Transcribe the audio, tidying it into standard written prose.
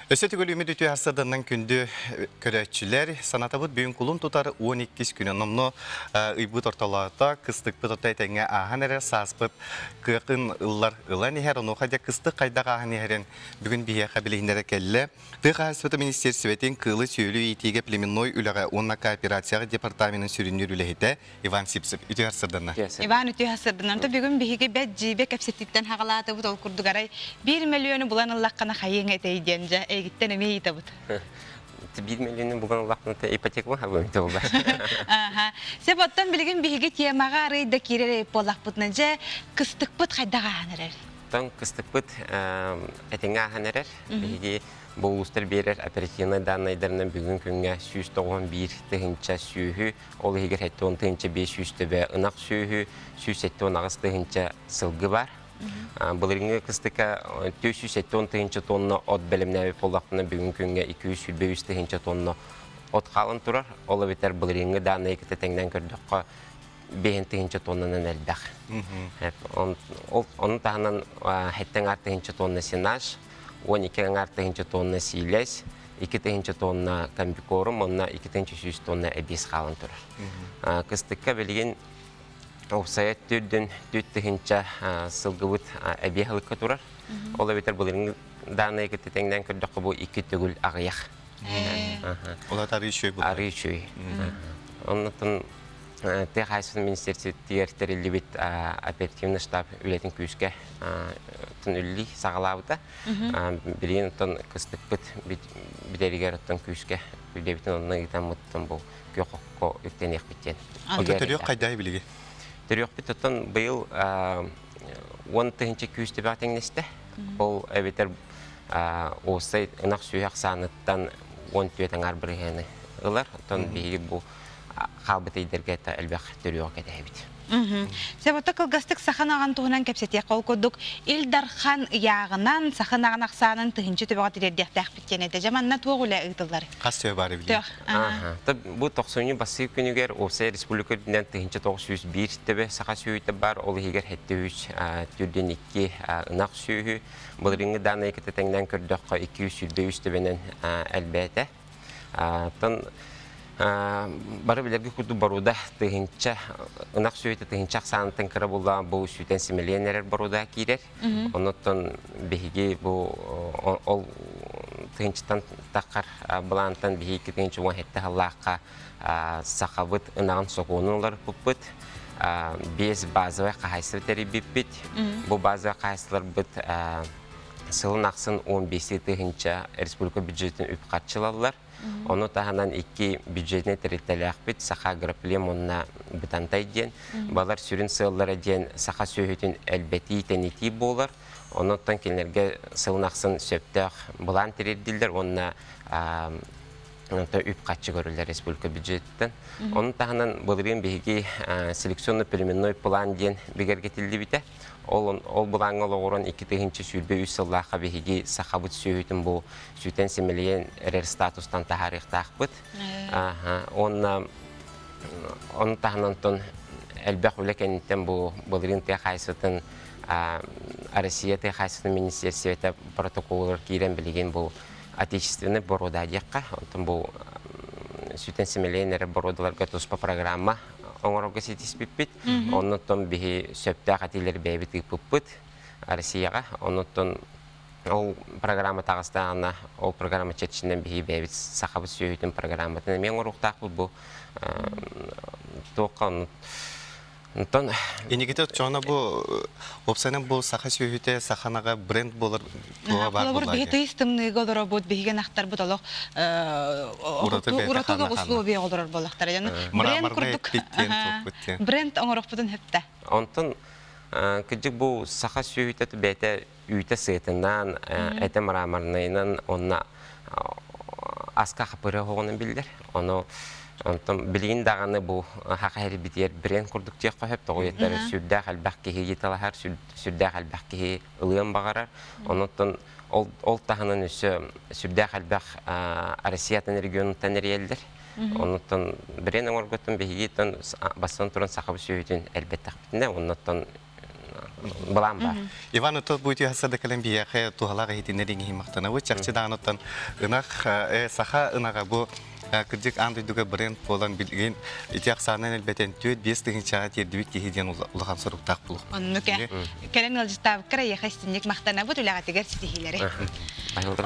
Өссө төгүл үмүт үтүө сарсыарданнан күндү көрөөччүлэр, санатабыт бүгүн кулун тутар 12 күнэ номно ыйбыт ортолоото, кыстыкпыт ото этэҥҥэ ааһан эрэр, сааспыт кыахын ыллар ылан иһэр, онуоха дьэ кыстык хайдах ааһан иһэрин бүгүн биһиэхэ билиһиннэрэ кэллэ. Тыа хаһаайыстыбата министиэристибэтин кыылы-сүөлү иитиигэ племенной үлэҕэ уонна кооперацияҕа департаменын сүрүннүүр үлэһитэ Иван Сивцев үтүө сарсыарданна. Иван үтүө сарсыарданна. Бүгүн биһиги бэт дьиибэ кэпсэтииттэн хаҕалаатыбыт ол курдук арай биир мөлүйүөнү булан ыллаххына хайыаҥ этэй диэн дьэ эйигиттэн эмиэ ыйытабыт. Биир мөлүйүөнү булан ыллахпына ипотека бу буолла. Аха. Сеп оттон билигин биһиги темаҕа арый да киирэр буоллахпытына дьэ кыстыкпыт хайдах ааһан эрэр? Оттон кыстыкпыт этэҥҥэ ааһан эрэр. Биһиги бу улуустар биэрэр оперативнай даннайдарынан бүгүн күҥҥэ 191 тыһыынча сүөһү Ол иһигэр 75 төбө ынах сүөһү, 178 тыһыынча сылгы бар. Былырыҥҥы кыстыка 470 тыһыынча тонна от бэлэмнээбит буоллахпына, бүгүн күҥҥэ 223 тыһыынча тонна от хаалан турар. Ол эбэтэр былырыҥҥы дааннайы кытта тэҥнээн көрдөххө, 5 тыһыынча тоннанан элбэх. Ону таһынан 7 тыһыынча тонна сенаж, 12 аҥаар тыһыынча тонна сиилэс, 2 тыһыынча тонна комбикорм уонна 2 100 тонна эбиэс хаалан турар. Кыстыкка билигин уопсайа төрдүн 4 тыһыынча сылгыбыт эбиэс ылыкка турар. Ол эбэтэр былырыҥҥы дааннайы кытта тэҥнээн көрдөххө бу икки төгүл аҕыйах. Ол арыы үчүгэй буолар. Арыы үчүгэй. Оннуттан тыа хаһаайыстыбатын министиэристибэтигэр тэриллибит оперативный штаб үлэтин күүскэ үлэлии саҕалаабыта. Билигин оттон кыстыкпыт бүтэригэр оттон күүскэ үлэбитин онно ыытаммыттан бу күөх окко үктэниэхпит диэн. Онто төрүөх хайдай билиги? Төрүөхпүт оттон быйыл 10 тыһыынча күүс төбөҕө тэҥнэстэ. Ол эбэтэр уопсай ынах сүөһү ахсааныттан 14 аҥаар бырыһыаны ылар. Оттон биһиги бу хаалбыт ыйдарга элбэх төрүөҕү кэтэһэбит. Себото кылгастык саха ынаҕын туһунан кэпсэтиэххэ ол курдук Ил Дархан ыйааҕынан саха ынаҕын ахсаанын тыһыынча төбөҕө тириэрдиэхтээхпит диэн этэ. Дьэ манна туох үлэ ыытыллар? Хас төбө баар эбит? Бу тохсунньу бассыы күнүгэр уопсай республика үрдүнэн 1901 төбө саха сүөһүтэ бар, ол иһигэр 73 түрдэн 2 ынах сүөһү. Былырыыҥҥы дааннайы кытта тэҥнээн көрдөххө 223 төбөнөн элбээтэ. Оттон бары билэргэ курдук боруода тыһыынча ынах сүөһүтэ тыһыынча ахсааныттан кыра буллаҕа бу сүүтэн симэлийэн эрэр боруода киирэр. Оннуттан биһиги бу ол тыһыынчаттан таххар былаантан биһиги 2017 сыллаахха сахабыт ынаҕын сокуонун уларыппыппыт. Биэс базовай хаһаайыстыба тэрийбиппит. Бу базовай хаһаайыстыбаларбыт сылын ахсын 15 тыһыынча республика бюджетин үп харчылаллар. Ону таһынан икки бюджетнай тэрилтэлээхпит Саха агроплем уонна Бытантай диэн. Балар сүрүн сыаллара диэн саха сүөһүтүн элбэтии, тэнитии буолар. Онуттан кинилэргэ сылын ахсын сөптөөх былаан тириэрдиллэр уонна үп-харчы көрүллэр республика бюджетиттэн. Ону таһынан былырыын биһиги селекционно-племенной план диэн бигэргэтиллибитэ. Ол, ол былааҥҥа олоҕуран 2023 сыллаахха биһиги сахабыт сүөһүтүн бу сүтэн симэлийэн эрэр статустан таһаарыахтаахпыт. Уонна ону таһынан онтон элбэх үлэ кэнниттэн бу былырыын тыа хаһаайыстыбатын Россия тыа хаһаайыстыбатын министиэристибэтэ протоколугар киирэн билигин бу отечественный боруода диэххэ, онтон бу сүтэн симэлийэн эрэр боруодаларга туспа программа оҥорорго ситиспиппит. Оннуттан биһи сөптөөх этиилэри бэйэбит ыыппыппыт Россияҕа. Оннуттан ол программа таҕыстаҕына, ол программа чэрчитинэн биһи бэйэбит сахабыт сүөһүтүн программатын эмиэ оҥоруохтаахпыт бу туохха оннук Онтон Инникити оччоҕуна бу уопсайынан бу саха сүөһүтэ саханаҕа бренд буолар туоҕа баар Холобур, буоллаа биһи дии. тыйыс тымныыга олоробут, биһиги ынахтарбыт олох Ураты бэйэтэ ураты хаана хаана. условия олорор буоллахтара. Дьону бренд Мраморный курдук эппит диэн туохпут диэн. бренд оҥорохпутун сөптө. Онтон кырдьык бу саха сүөһүтэ бэйэтэ үүтэ сыатынан, этэ мраморнайынан уонна аска хапырыа оһоҕунан биллэр. Ону онтон билигин даҕаны бу хаха эрбитигэр бренд курдук диэххэ сөп. Тоҕо диэтэр сүрдээх элбэх киһи ыйыталаһар, сүрдээх элбэх киһи ылыан баҕарар. Онуттан ол, ол таһынан өссө сүрдээх элбэх Россия атын регионуттан эрийэллэр. Онуттан бренд оҥорготтон биһиги бастан туран сахабыт сүөһүтүн элбэттэхпитинэ, оннуттан Былаан баар. Иван ото бу үтүө да кэлэн биһиэхэ туһалаах иһитиннэриҥ иһин махтанабыт. Чахчы даҕаныттан ынах саха ынаҕа бу кырдьык аан дойдуга бренд буолан билигин ити ахсаанынан элбэтэн 4-5 тыһыынчаҕа тиэрдибит киһи диэн улахан соруктаах буолуох. Оннук ээ. Кэлэн ыалдьыттаабыккар эйиэхэ истинник махтанабыт үлэҕитигэр ситиһиилэри.